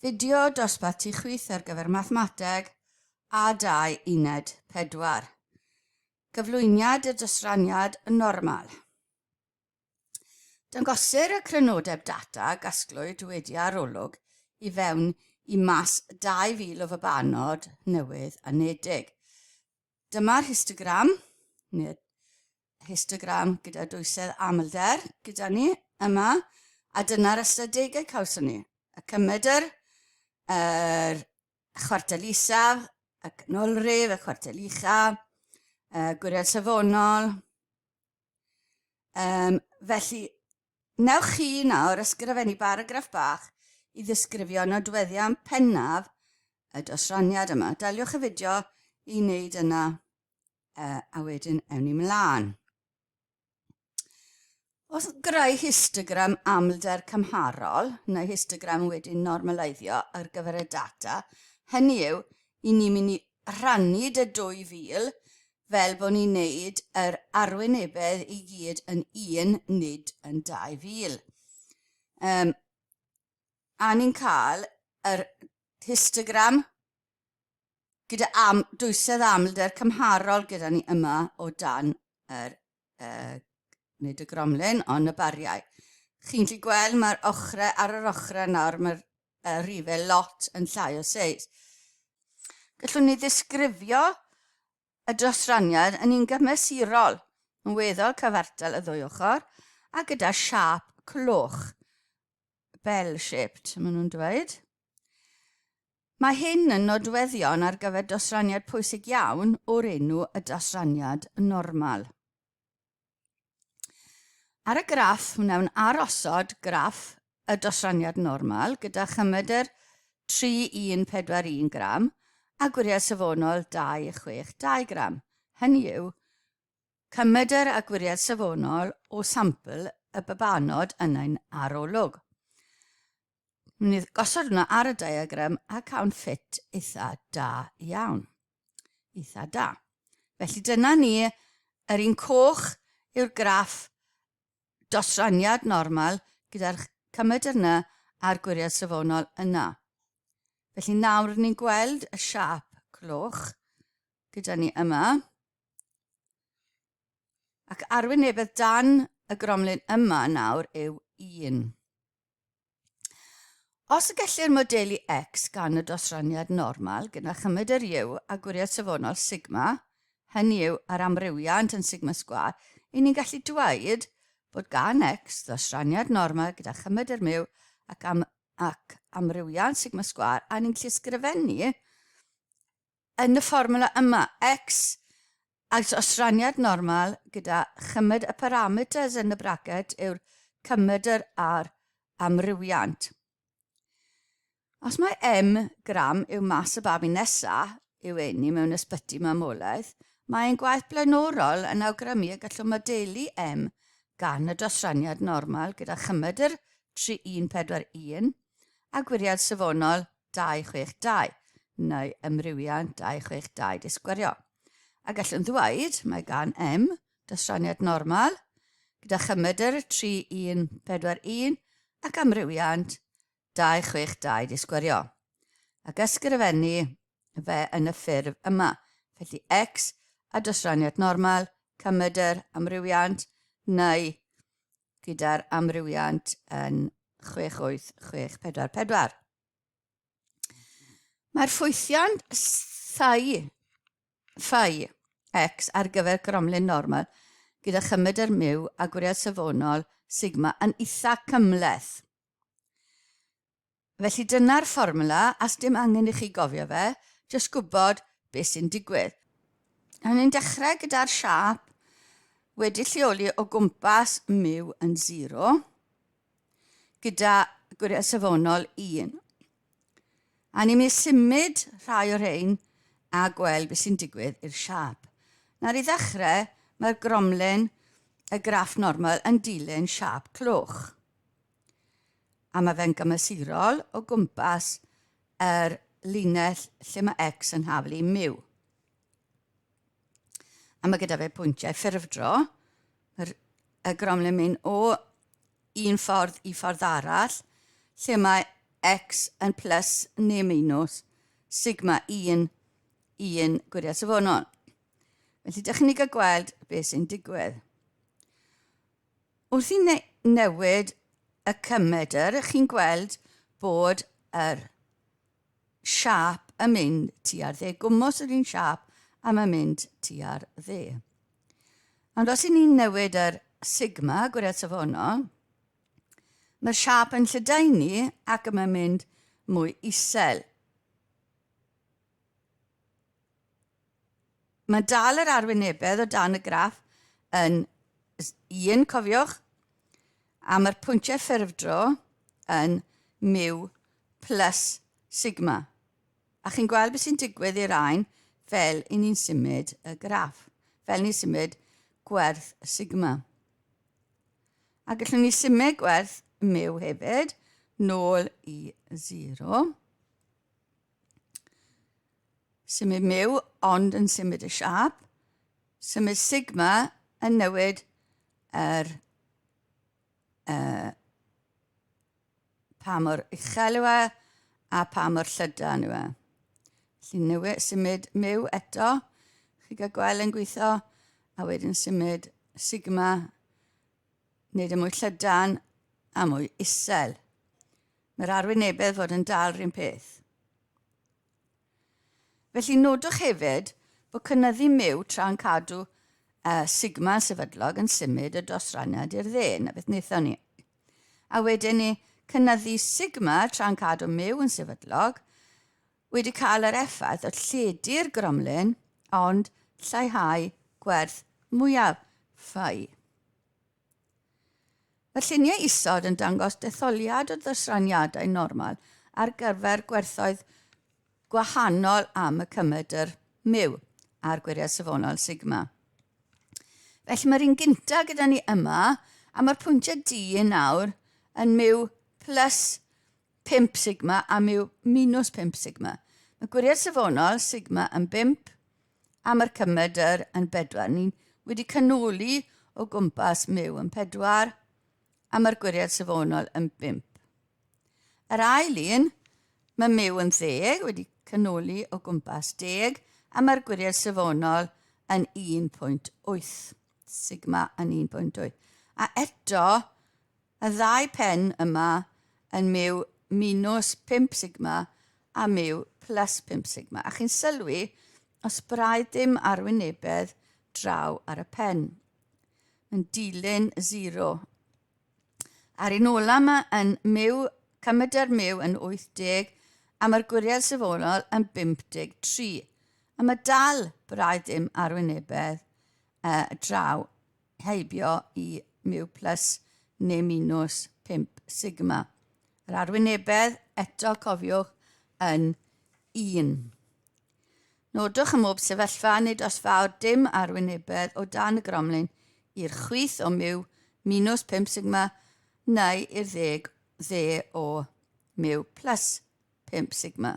Fideo dosbarth tu chwith ar gyfer Mathemateg A2 Uned 4. Cyflwyniad y dosraniad normal. Dangosir y crynodeb data a gasglwyd wedi arolwg i fewn i mas 2,000 o fabanod newydd anedig. Dyma'r histogram, neu histogram gyda dwysedd amlder gyda ni yma, a dyna'r ystadegau cawson ni. Y cymedr, yr chwartel isaf, y canolrif, y chwartel uchaf, y gwiriad safonol. Um, felly, newch chi nawr ysgrifennu baragraff bach i ddisgrifio nodweddion pennaf y dosraniad yma. Daliwch y fideo i wneud yna a wedyn ewn ni mlaen. Wrth greu histogram amlder cymharol, neu histogram wedi normaleiddio ar gyfer y data, hynny yw, i ni'n mynd i rhannu dy 2000 fel bod ni'n neud yr arwynebedd i gyd yn un, nid yn 2000. Um, a ni'n cael yr histogram gyda am, dwysedd amlder cymharol gyda ni yma o dan yr, uh, nid y gromlin, ond y bariau. Chi'n gallu gweld mae'r ochrau ar yr ochrau nawr, mae'r uh, rhifau lot yn llai o seis. Gallwn ni ddisgrifio y dosraniad yn un gymesurol, yn weddol cyfartal y ddwy ochr, a gyda siâp cloch, bell-shaped, maen nhw'n dweud. Mae hyn yn nodweddion ar gyfer dosraniad pwysig iawn o'r enw y dosraniad normal. Ar y graff, wnawn arosod graff y dosraniad normal gyda chymedr 3141 gram a gwiriad safonol 262 gram. Hynny yw, cymedr a gwiriad safonol o sampl y babanod yn ein arolwg. Mynd i gosod hwnna ar y diagram a cawn ffit eitha da iawn. Eitha da. Felly dyna ni, yr un coch yw'r graff dosraniad normal gyda'r cymedr yna a'r gwiriad safonol yna. Felly nawr ni'n gweld y siâp cloch gyda ni yma. Ac arwynebedd dan y gromlin yma nawr yw 1. Os y gellir modelu X gan y dosraniad normal gyda chymryd yr U a gwiriad safonol sigma, hynny yw yr amrywiant yn sigma sgwâr, i ni'n gallu dweud bod gan X ddosraniad normal gyda chymryd yr mu ac, am, ac amrywiant sigma sgwâr, a ni'n gallu ysgrifennu yn y fformwla yma, x as osraniad normal gyda chymryd y parameters yn y bracet yw'r cymedr a'r amrywiant. Os mae m gram yw mas y babi nesa i'w eni mewn ysbyty mamolaeth, mae ein gwaith blaenorol yn awgrymu y gallwn modelu m gan y dosraniad normal gyda chymedr 3141 a gwiriad safonol 262, neu amrywiant 262 disgwyrio. A gallwn ddweud mae gan M dosraniad normal gyda chymedr 3141 ac amrywiant 262 disgwyrio. Ac ysgrifennu fe yn y ffurf yma. Felly X a dosraniad normal, cymedr, amrywiant, neu gyda'r amrywiant yn 68644. Mae'r ffwythiant thai, ffai, x ar gyfer gromlin normal gyda chymedr mu a gwiriad safonol sigma yn eitha cymhleth. Felly dyna'r fformwla, a dim angen i chi gofio fe, jyst gwybod beth sy'n digwydd. A ni'n dechrau gyda'r siâp wedi lleoli o gwmpas mu yn 0, gyda gwiriad safonol 1. A ni'n mynd i symud rhai o'r rhain a gweld beth sy'n digwydd i'r siâp. Nawr i ddechrau, mae'r gromlin, y graff normal, yn dilyn siâp cloch. A mae fe'n gymesurol o gwmpas yr linell lle mae x yn haflu mu. A mae gyda fe pwyntiau ffurfdro. Mae'r y gromlin mynd o un ffordd i ffordd arall, lle mae x yn plus neu minus sigma 1, 1 gwiriad safonol. Felly, dych chi'n gael gweld beth sy'n digwydd. Wrth i ne newid y cymedr, chi'n gweld bod yr siâp yn mynd tua'r dde. Gwmws yr un siâp a mae'n mynd tua'r dde. Ond os i ni'n newid yr sigma, gwiriad safonol, mae'r siâp yn lledaenu ac mae'n mynd mwy isel. Mae dal yr arwynebedd o dan y graff yn 1, cofiwch, a mae'r pwyntiau ffurfdro yn mu plus sigma. A chi'n gweld beth sy'n digwydd i'r aen fel i ni'n symud y graff, fel ni'n symud gwerth sigma. A gallwn ni symud gwerth mu hefyd nôl i 0. Symud mu ond yn symud y siâp. Symud sigma yn newid yr pa mor uchel yw e a pa mor llydan yw e. Felly newid, symud mu eto, chi gael gweld yn gweithio, a wedyn symud sigma, wneud y mwy llydan a mwy isel. Mae'r arwynebedd fod yn dal rhywun peth. Felly nodwch hefyd bod cynyddu myw tra'n cadw sigma yn sefydlog yn symud y dosraniad i'r dde, na beth wnaethon ni. A wedyn ni cynyddu sigma tra'n cadw myw yn sefydlog wedi cael yr effaith o lledu'r gromlin ond lleihau gwerth mwyaf ffai. Mae'r lluniau isod yn dangos detholiad o ddosraniadau normal ar gyfer gwerthoedd gwahanol am y cymedr mu a'r gwiriad safonol sigma. Felly mae'r un gyntaf gyda ni yma, a mae'r pwyntiau D nawr yn mu plus 5 sigma a mu minus 5 sigma. Mae gwiriad safonol sigma yn 5 a mae'r cymedr yn 4. Ni wedi canoli o gwmpas mu yn 4 a mae'r gwiriad safonol yn 5. Yr ail un, mae mu yn 10 wedi canoli o gwmpas 10 a mae'r gwiriad safonol yn 1.8. Sigma yn 1.8. A eto, Y ddau pen yma yn mu minus 5 sigma a mu plus 5 sigma. A chi'n sylwi, os braidd dim arwynebedd draw ar y pen. Mae'n dilyn 0. A'r un ola yma yn mu, cymedr mu yn 80 a mae'r gwiriad safonol yn 53. A mae dal braidd dim arwynebedd draw heibio i mu plus neu minus 5 sigma. Yr arwynebedd, eto cofiwch, yn 1. Nodwch ym mhob sefyllfa nid os fawr dim arwynebedd o dan y gromlin i'r chwith o mu minus 5 sigma neu i'r ddeg dde o mu plus 5 sigma.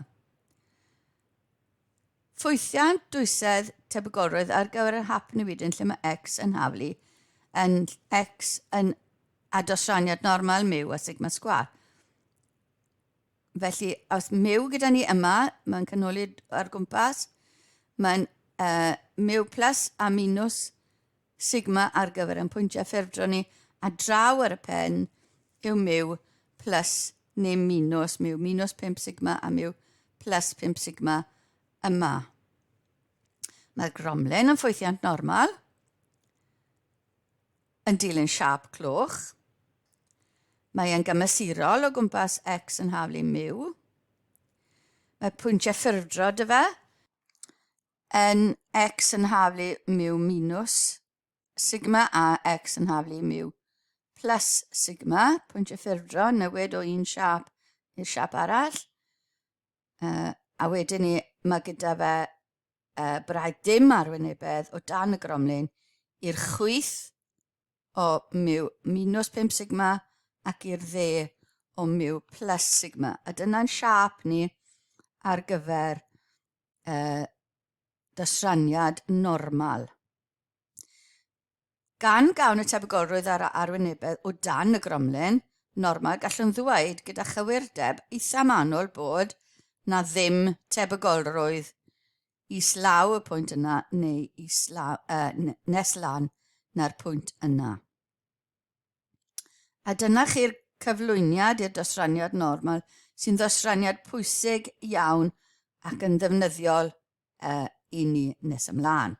Ffwythiant dwysedd tebygolrwydd ar gyfer yr hap newidyn lle mae x yn haflu yn x yn a dosraniad normal mu a sigma sgwâr. Felly, os mu gyda ni yma, mae'n canoli ar gwmpas, mae'n mu plus a minus sigma ar gyfer ein pwyntiau ffurfdro ni, a draw ar y pen yw mu plus neu minus mu, minus 5 sigma a mu plus 5 sigma yma. Mae'r gromlin yn ffwythiant normal, yn dilyn siâp cloch. Mae e'n gymesurol o gwmpas x yn haflu mu. Mae pwyntiau ffurfdro dy fe, yn x yn haflu mu minus sigma a x yn haflu mu plus sigma, pwyntiau ffurfdro, newid o un siâp i'r siâp arall. A wedyn ni, mae gyda fe braidd dim arwynebedd o dan y gromlin i'r chwith o mu minus 5 sigma ac i'r dde o mu plus sigma. A dyna'n siâp ni ar gyfer dosraniad normal. Gan gawn y tebygolrwydd ar arwynebedd o dan y gromlin, normal, gallwn ddweud gyda chywirdeb eitha manwl bod na ddim tebygolrwydd islaw y pwynt yna neu islaw, nes lan na'r pwynt yna. A dyna chi'r cyflwyniad i'r dosraniad normal, sy'n ddosraniad pwysig iawn ac yn ddefnyddiol i ni nes ymlaen.